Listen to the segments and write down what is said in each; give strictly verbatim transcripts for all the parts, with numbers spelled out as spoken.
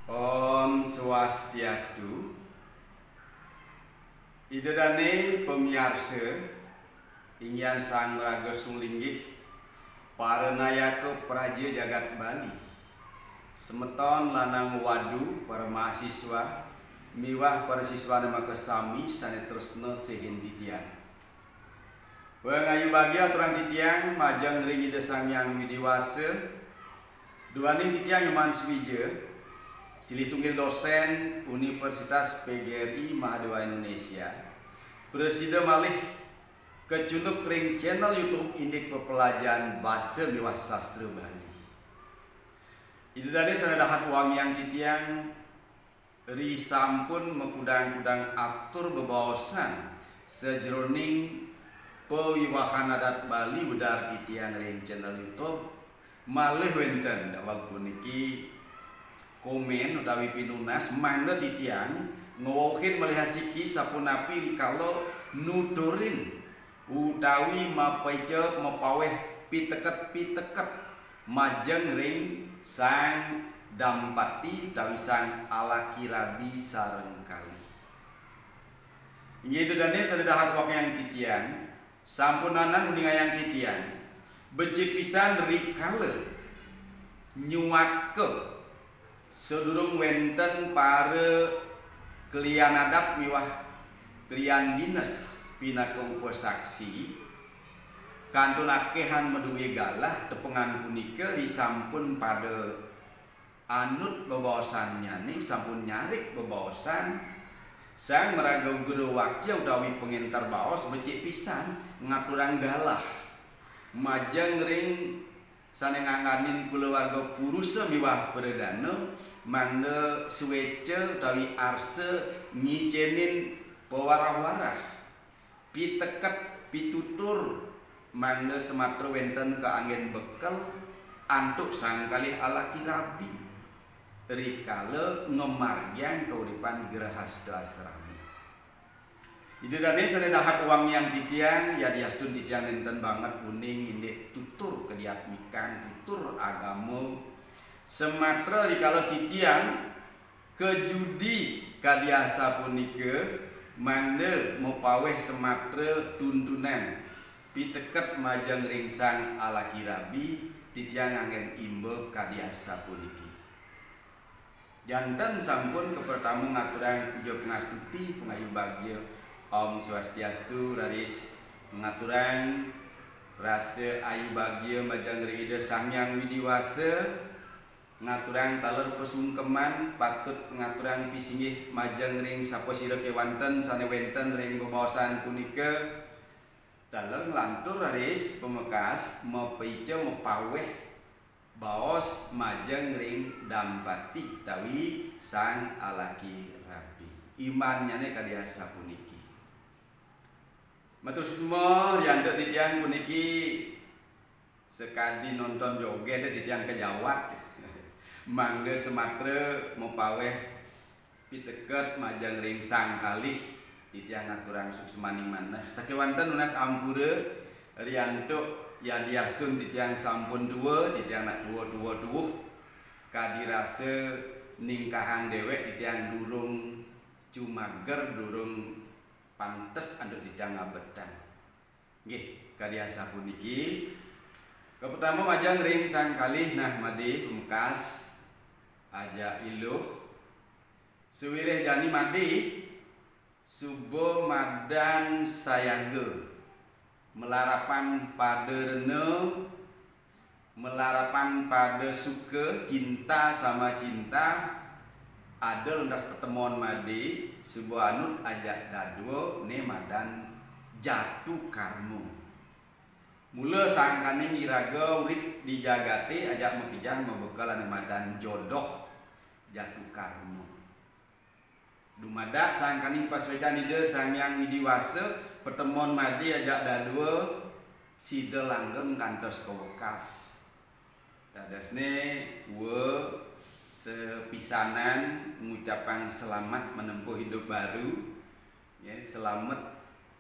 Om Swastiastu. Ida dane pamiarsa, inggihan sang maraga sulinggih, para nayaka praja jagat Bali, semeton lanang wadu, para mahasiswa miwah para siswane makasami sane tresna sihin titiang. Pangayu bagia aturang titiang majeng ring Ida Sang Hyang Widi Wasa. Duaning titiang Nyoman Suwija, silih tunggil dosen Universitas P G R I Mahadewa Indonesia, prasida malih kacunduk ring channel YouTube indik pepelajahan basa miwah sastra Bali. Ida dane sane dahat wangiang titiang, ri sampun makudang-kudang atur bebaosan sajeroning pawiwahan adat Bali wedar titiang ring channel YouTube, malih wenten daweg puniki komen utawi pinunas mangda titiang ngwewehin malih asiki sapunapi rikala nuturin utawi mapaica mapaweh piteket-piteket majeng ring sang dampati utawi sang alaki rabi sareng kalih. Inggih, Ida dane sane dahat wangiang titiang, sampunang uningayang titiang, becik pisan rikala nyuaka sadurung wenten para klian adat miwah klian dinas pinaka upasaksi, kantun akehan madue galah tepengan punika ri sampun pada anut bebaosannyane, sampun nyarik bebaosan, sang maraga guru wakya utawi pangenter baos becik pisan ngaturang galah majeng ring sane ngangganin kulawarga purusa miwah pradana, mangda sueca utawi arsa ngicenin pawarah-warah, piteket, pitutur, mangda samatra wenten kaanggen bekel antuk sang kalih alaki rabi rikala ngamargiang kauripan grahasta asrama. Ida dane sane dahat wangiang titiang, yadiastun titiang nenten banget uning indik tutur kadiatmikan, tutur agama. Samatra rikala titiang kajudi kadi asapunika, mangda mapaweh samatra tuntunan piteket majeng ring sang alaki rabi, titiang nganggen imba kadi asapuniki. Janten sampun kapertama ngaturang puja pangastuti, pangayu bagia, Om Swastiastu, raris ngaturang rasa ayu bagia majeng ring Ida Sang Hyang Widi Wasa, ngaturang taler pasungkeman, patut ngaturang pisinggih majeng ring sapasira kewanten sane wenten ring bebaosan punika, taler nglantur raris pamekas mapaica mapaweh baos majeng ring dampati utawi sang alaki rabi. Imbannyane kadi asapuniki. Matur suksma, riantuk titiang puniki sakadi nonton joget, titiang kajawat. Mangda samatra mapaweh piteket majeng ring sang kalih, titiang ngaturang suksmaning manah. Sakewanten nunas ampura, riantuk yadiastun titiang sampun tua, titiang nak tua-tua tuwuh, kadi rasa ningkahang dewek titiang durung cumager, durung pantes antuk titiang ngabetang. Nggih, kadi asapuniki. Kapertama majeng ring sang kalih, nah, Made, pamekas, ajak Iluh. Sawiréh jani Made, suba madan sayaga. Malarapan pada rena, malarapan pada suka, cinta sama cinta, ada lantas patemon Made, suba anut ajak dadua né madan jatu karma. Mula sangkaning iraga urip di jagate ajak makejang mabekel ané madan jodoh jatu karma. Dumadak sangkaning pasuécan Ida Sang Hyang Widi Wasa, patemon Made ajak dadua sida langgeng kantos kawekas. Dadosné, wa sepisanan ngucapang selamat menempuh hidup baru, ya, selamat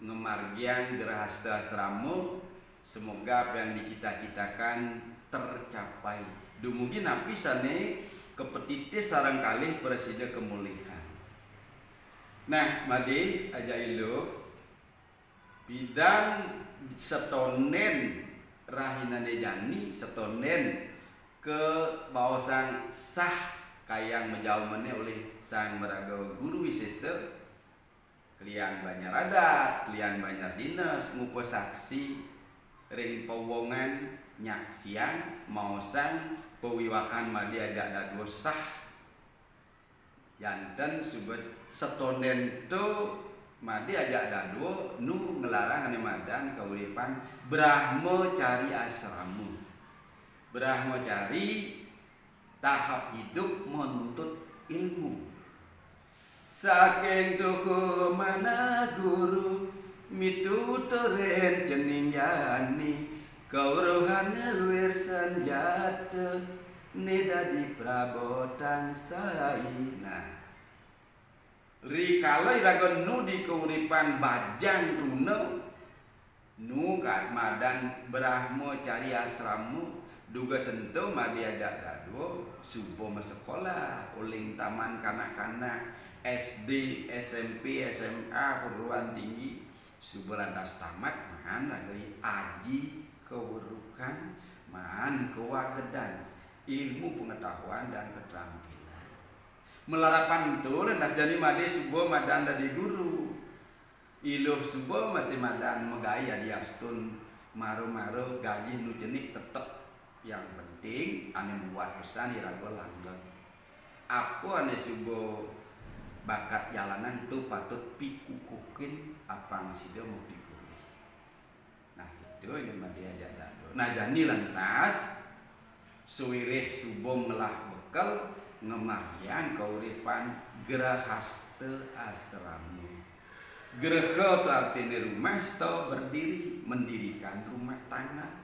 ngamargiang grahasta asrama, semoga apa yang dicita-citakan tercapai. Dumugi napi sané kapatitis sareng kalih prasida kamulihan. Nah, Madé ajak Iluh, pidan satonden rahinané jani, satonden kabaosang sah kayang majaumané olih Sang Maraga Guru Wisésa, kelian banjar adat, kelian banjar dinas, ngupasaksi ring pawongan, nyaksiang, maosang pawiwahan Madé ajak dadua sah. Janten suba satonden to Madé ajak dadua nu nglarang ané madan kauripan brahmacari asrama. Brahmacari tahap hidup menuntut ilmu. Saking tuhu manah guru, mituturin cening jani, kauruhan luir sanjata, né dadi prabotang saina. Rikala iraga nu di kauripan bajang truna, nu ka madan brahmacari asrama, dugas ento Madé ajak dadua suba masekolah, uling taman kanak-kanak, S D, S M P, S M A, perguruan tinggi, suba lantas tamat maan raga aji kaweruhan, maan kawagedan ilmu pengetahuan dan keterampilan. Malarapan ento lantas jani Madé suba madan dadi guru. Iluh suba masih madan magaé yadiastun mara-mara gaji nu cenik tetep. Yang penting ané buat pesan iraga langgeng. Apa ané suba bakat jalanan tu patut pikukuhin apang sida mapikulih. Nah, gitu ya Madé ajak dadua. Nah, jani lantas, sawiréh suba ngelah bekel, ngamargiang kauripan grahasta asrama. Graha tu artiné rumah, sta berdiri, mendirikan rumah tangga.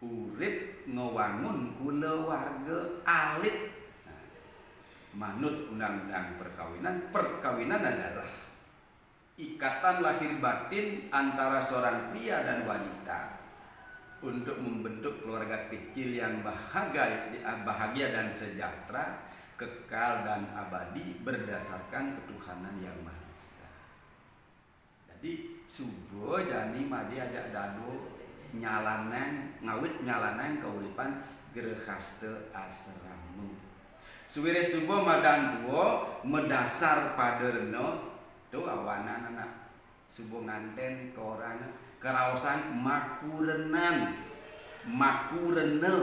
Urip ngewangun kulawarga alit. Nah, manut undang-undang perkawinan, perkawinan adalah ikatan lahir batin antara seorang pria dan wanita untuk membentuk keluarga kecil yang bahagia, bahagia dan sejahtera, kekal dan abadi berdasarkan ketuhanan yang Maha Esa. Jadi, suba jani Madé ajak dadua nyalanang, ngawit nyalanang kauripan grahasta asrama. Sawiréh suba madan tua, madasar pada rena, tu awanan anak suba nganten ka orang, karaosang makurenan, makurena,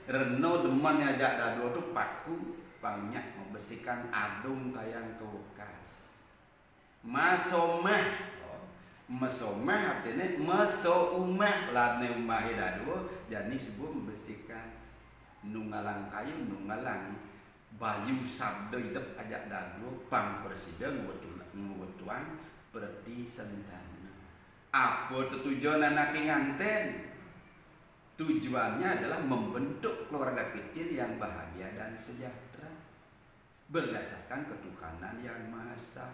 rena demen ajak dadua tu paku, pang nyak mabesikan adung kayang kawekas. Masomah. Oh, masomah artiné masoumah, lané umahé dadua, jani suba mabesikan nunggalang kayun, nunggalang bayu sabda idep ajak dadua, pang prasida ngwetu-, ngwetuang preti sentana. Apa tetujon anaké nganten? Tujuannya adalah membentuk keluarga kecil yang bahagia dan sejahtera berdasarkan ketuhanan yang Maha Esa.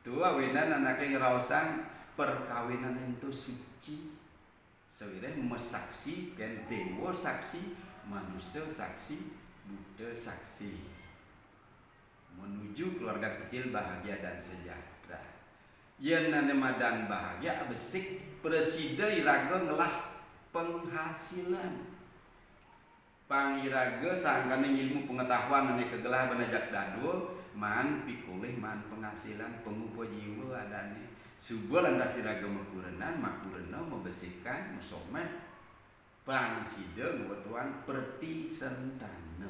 Tu awinan anaké ngraosang perkawinan ento suci. Sawiréh masaksi, kén déwa saksi, manusa saksi, buta saksi. Menuju keluarga kecil bahagia dan sejahtera. Yén ané madan bahagia, besik prasida iraga ngelah penghasilan. Pang iraga sangkaning ilmu pengetahuan ané kagelah ban ajak dadua, maan pikolih, maan penghasilan, pangupa jiwa adané. Suba lantas iraga makurenan, makurena, mabesikan, masomah, pang sida ngwetuang preti sentana.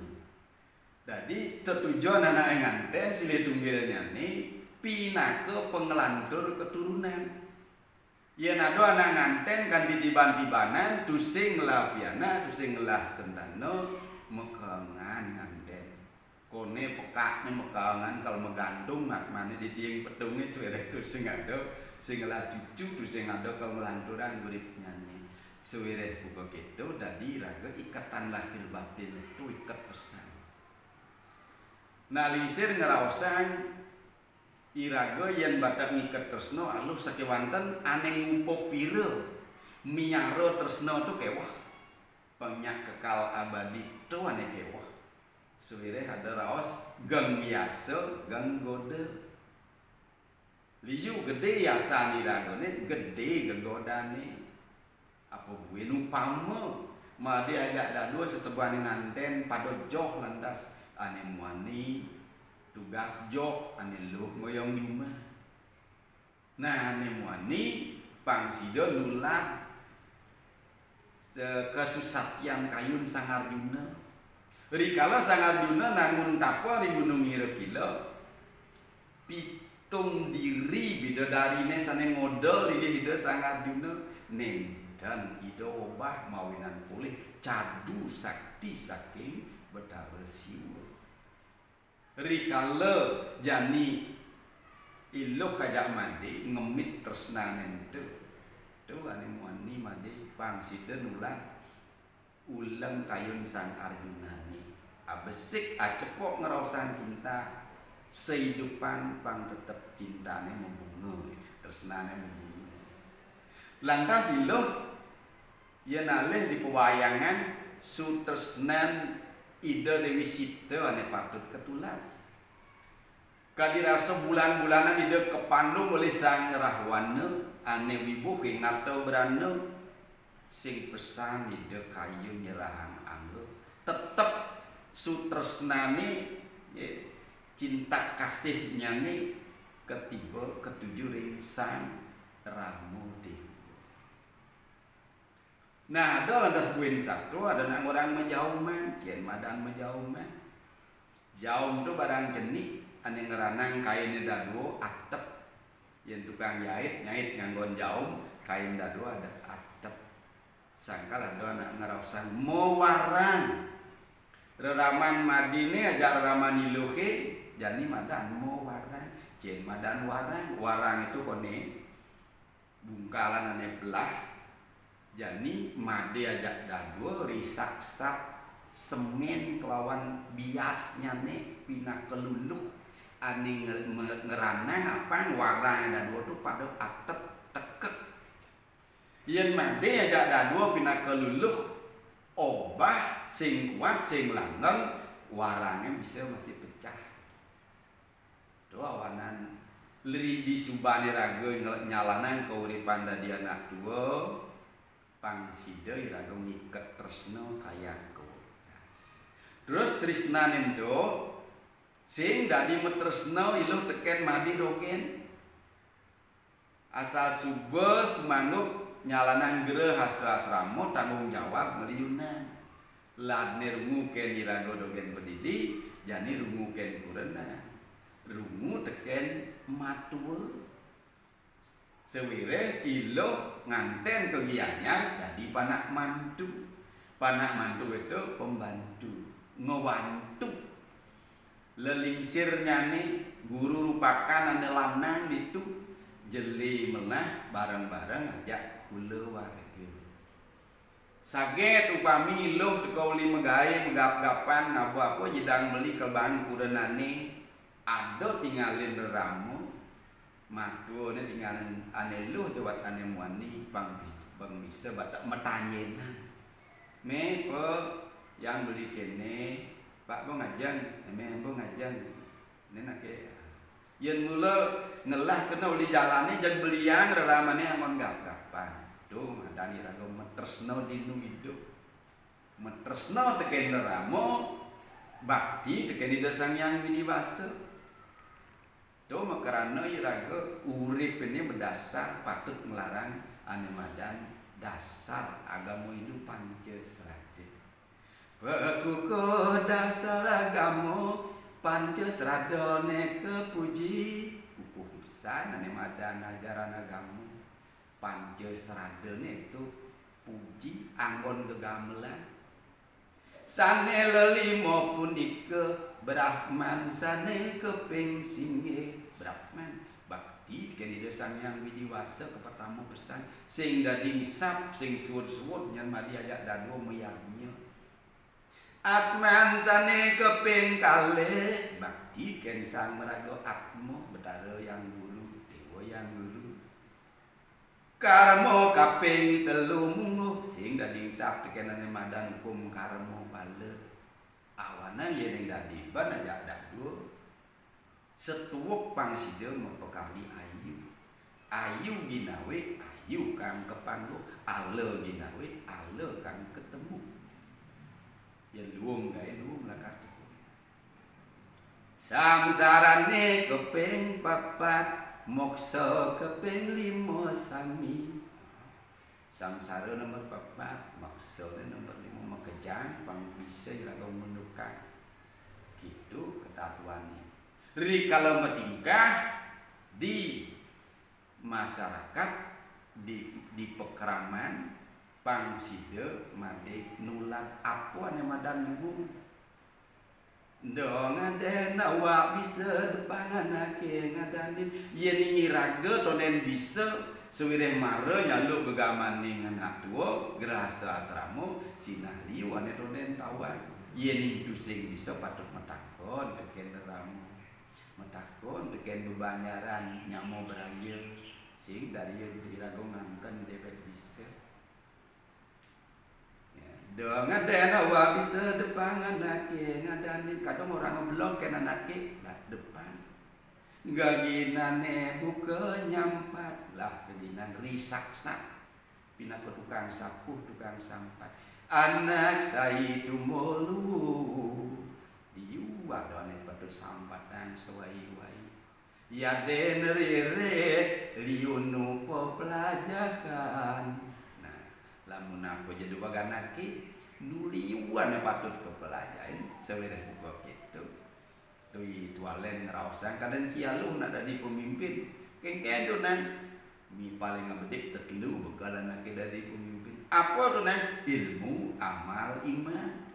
Dadi, tetujon anaké nganten silih tumbilnyané pinaka panglantur keturunan. Yén ada anak nganten kanti tiban-tibanan, tusing ngelah pianak, tusing ngelah sentana, makaengan nganten. Koné pekakné makaengan kal magantung, atmané di tiing petungé, sawiréh tusing ada sing ngelah cucu, tusing ada kal nglanturang uripnyané. Sawiréh buka kéto, dadi raga ikatan lahir batin to iket pesan. Nah, lingsir ngraosang iraga yén bakat ngiket tresna aluh sakéwanten ané ngupa pira miara tresna to kéweh. Pang nyak kekal abadi to ané kéweh. Sawiréh ada raos geng yasa, geng goda. Liu gedé yasan iragané, gedé gegodané. Apa buin upama Madé ajak dadua sesebané ngantén pada joh lantas ané muani tugas joh ané luh ngoyong di umah. Nah, ané muani pang sida nulad se-, kasusatian kayun Sang Arjuna. Rikala Sang Arjuna nangun tapa ring Gunung Hirakila, pitung diri bidadariné sané ngoda linggih Ida Sang Arjuna, nénten Ida obah mawinan polih cadu sakti saking Betara Siwa. Rikala jani Iluh ajak Madé ngemit tresnané ento. Tuh, ané muani Madé pang sida nulad uleng kayun Sang Arjunané. Abesik acepok ngraosang cinta, saidupan pang tetep cintané mabunga, tresnané mabunga. Lantas Iluh yén alih di pawayangan, sutresnan Ida Déwi Sita ané patut katulad. Kadi rasa bulan-bulanan Ida kapandung olih Sang Rahwana ané wibuh ing arta brana, sing pesan Ida kayun nyerahang angga. Tetep sutresnané, nggih, cinta kasihnyané katiba katuju ring Sang Rama Déwa. Nah, ada lantas buin satua, ada nak ngorang majauman, cén madan majauman. Jaum to barang cenik, ané ngranang kainé dadua atep. Yén tukang jait, nyait nganggon jaum, kain dadua ada atep. Sangkal ada nak ngraosang mawarang. Reraman Madiné ajak reraman Iluhé, jani madan mawarang, cén madan warang. Warang to koné bungkalan ané belah. Jani Madé ajak dadua risak-sak semén kelawan biasnyané pinaka luluh ané nge-, me-, ngranang apang warangé dadua to pada atep tekek. Yén Madé ajak dadua pinaka luluh, obah sing kuat, sing langgeng, warangé bisa masih pecah. To awanan lri di subané raga nyal-, nyalanang kauripan dadi anak tua, pang sida iraga ngiket tresna kayang kawekas. Terus tresnané ento sing dadi matresna Iluh tekén Madé dogén. Asal suba sumanggup nyalanang grehasta asrama, tanggung jawab maliunan. Ladné rungu kén iraga dogén padidi, jani rungu kén kurenan. Rungu tekén matua. Sawiréh Iluh ngantén ka Gianyar dadi panak mantu. Panak mantu to pembantu, ngwantu. Lelingsirnyané guru rupakan ané lanang ditu, jeli melah bareng-bareng ajak kulawarga. Saget upami Iluh teka uli magaé magap-gapan ngaba apa nyidang meli kelbang kurenané, ada tingalin rerama, matuné tingalin ané luh jawat ané muani, pang bi-, pang bisa batak matanyénan. Mé, Pa, yang beli kéné, Pak, ba ngajeng, mé, ba ngajeng. Né naké. Yén mula ngelah kena uli jalané, jeg beliang reramané anggon gap-gapan. To, madan iraga matresna dinu idup. Matresna tekén rerama, bakti tekén Ida Sang Hyang Widi Wasa. To makrana iraga urip ini madasar patut nglarang ané madan dasar agama Hindu Panca Srada. Pakukuh dasar agama Panca Sradané kapuji. Kukuh pisan ané madan ajaran agama. Panca Sradané to puji anggon gegamelan. Sané lelima punika Brahman sané kaping singgih. Brahman, bakti tekén Ida Sang Hyang Widi Wasa kapertama pesan, sing dadi ngisap, sing suud-suud nyan Madé ajak dadua mayadnya. Atman sané kaping kalih, bakti kén Sang Maraga Atma, Betara Hyang Guru, Déwa Hyang Guru. Karma kaping telu mungguh, sing dadi ngisap tekén ané madan hukum karma bala. Awanang yén ning dadi ban ajak dadua, setuwuk pang sida mapakardi ayu. Ayu ginawé, ayu kang kapangguh, ala ginawé, ala kang katemu. Yén luung gaé luung lakar tepuk. Sangsarané kaping papat, moksa kaping lima sami. Sangsara nomor papat, moksané nomor lima, makejang pang bisa iraga menukang. Gitu ketatuané. Rikala matingkah di masyarakat, di, di pakraman, pang sida madé nulad apa ané madan luung. Enda ngadén awak bisa depang anaké ngadanin. Yén iraga tondén bisa, sawiréh mara nyaluk gegamané anak tua, grahasta asrama, sinah liu ané tondén tawang. Yén tusing bisa patut matakon tekén rerama. Matakon tekén bebanjaran nyama braya. Sing dari iraga ngangken déwék bisa. Ya, da ngadén awak bisa depang anaké ngadanin, kadang orang ngeblok kén anaké, dah depang. Geginané buka nyampat, lah geginan risaksat. Pinaka tukang sapuh, tukang sampat. Anak sai tumulu. Diu adané patut sambatang sawai-wai. Yadin ririh liunu pepelajahan. Nah, lamun apa ja dua anaké, nu liuan patut kapelajahin, sawiréh buka kéto. Tui tualen ngraosang kadén cialuh nak dadi pemimpin. Kéngkén to, Nang? Mi paling bedik tetelu bekal anaké dadi pemimpin. Apa to, Nang? Ilmu, amal, iman.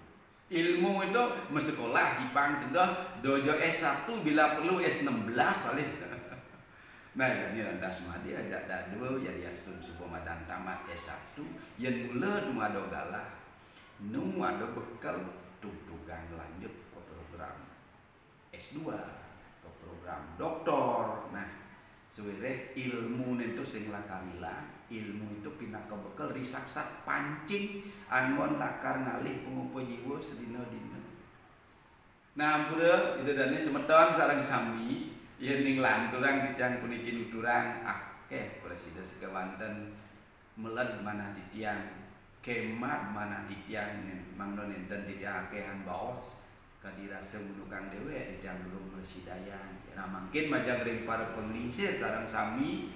Ilmu to masekolah cipang tegeh, dojo S satu, bila perlu S enam belas alih. Nah, jani lantas madé ajak dadua, yadiastun suba madan tamat S satu, yén mula nu ada galah, nu ada bekel, tugtugang lanjut ka program S dua, ka program doktor. Nah, sawiréh ilmu nénto sing lakar ilang, ilmu to pinaka bekel risaksat pancing anggon lakar ngalih pangupa jiwa sadina-dina. Nah, ampura, ida dané semeton sareng sami, yén ning lanturang titiang puniki nuturang akéh prasida sakéwanten meled manah titiang, kémad manah titiang, nén-, mangda nénten titiang akéhan baos, kadi rasa ngunukang déwék titiang durung mrasidayang. Nah, mangkin majeng ring para panglingsir sareng sami,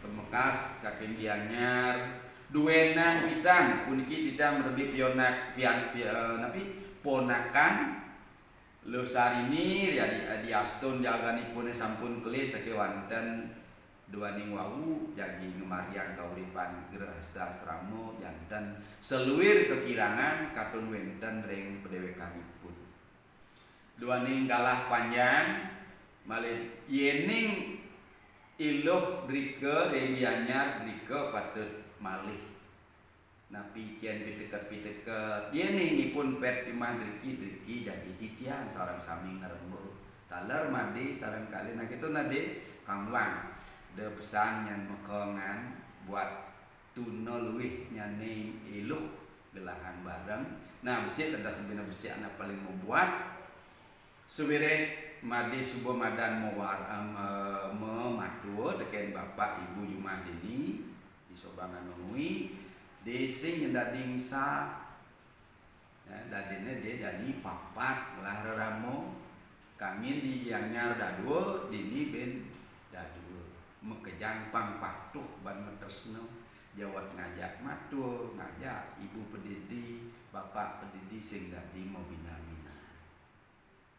pamekas saking Gianyar, duénang pisan puniki titiang marebih pionak, pian, pi-, eh, napi, ponakan, Luh Sarini, yadi, yadiastun jaganipun sampun kelih sakéwanten duaning wau jagi ngamargiang kauripan grahasta asrama janten saluir kakirangan katun wénten ring padéwékanipun. Duaning galah panjang, malih yéning I Luh drika ring Gianyar drika patut malih. Napi cén piteket-piteket, yéning ipun pét pimah driki-driki jagi titiang sareng sami ngremba. Taler madé sareng kalih, nah kéto nah, Dé, Kang Wang. Da pesan nyan makengan buat tuna luih nyané I Luh gelahan bareng. Nah, besik, lantas bina besik anak paling mabuat. Sawiréh madé suba madan mawar-, em, eh, mamatua tekén bapak ibu jumah dini di Sobangan Mengwi, dé sing nyén dadi sa-, ya, dadiné dé dadi papat ngelah rerama, kangin di Gianyar dadua, dini bin dadua. Makejang pang patuh ban matresna, jawat ngajak matua, ngajak ibu padidi, bapak padidi sing dadi mabina-bina.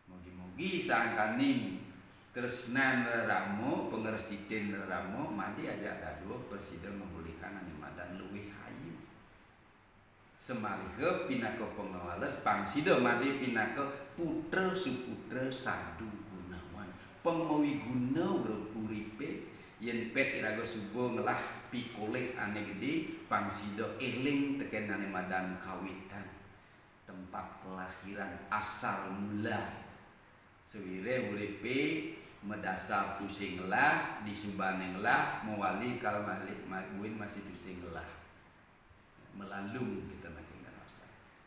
Mugi-mugi sangkaning tresnan rerama, pangrestitin rerama, madé ajak dadua prasida ngamolihang ané madan luih ayu. Samaliha pinaka pangawales pang sida madé pinaka putra suputra sadu gunawan. Pang mawiguna ur-, uripé, yén pét iraga suba ngelah pikolih ané gedé, pang sida éling tekén ané madan kawitan. Tempat kelahiran, asal mula. Sawiréh uripé madasar tusing ngelah, disubané ngelah, mawali kal malih ma-, buin masih tusing ngelah. Malalung kita makin ngerasa.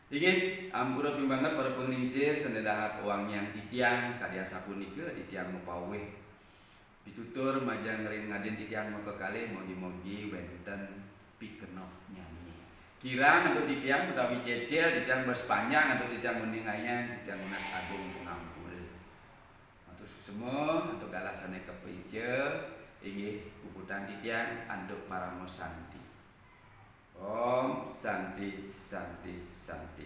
Inggih, ampura pimbangget para panglingsir, sané dahat wangian titiang kadi asapunika titiang mapawih pitutur majeng ring adin titiang makakalih, mugi-mugi wénten pikenohnyané. Kirang antuk titiang utawi cécél titiang bes panjang antuk titiang nguningayang, titiang nunas agung pangampura. Matur suksma antuk galah sané kapaica, inggih puputang titiang antuk parama santi. Om Santi, Santi, Santi.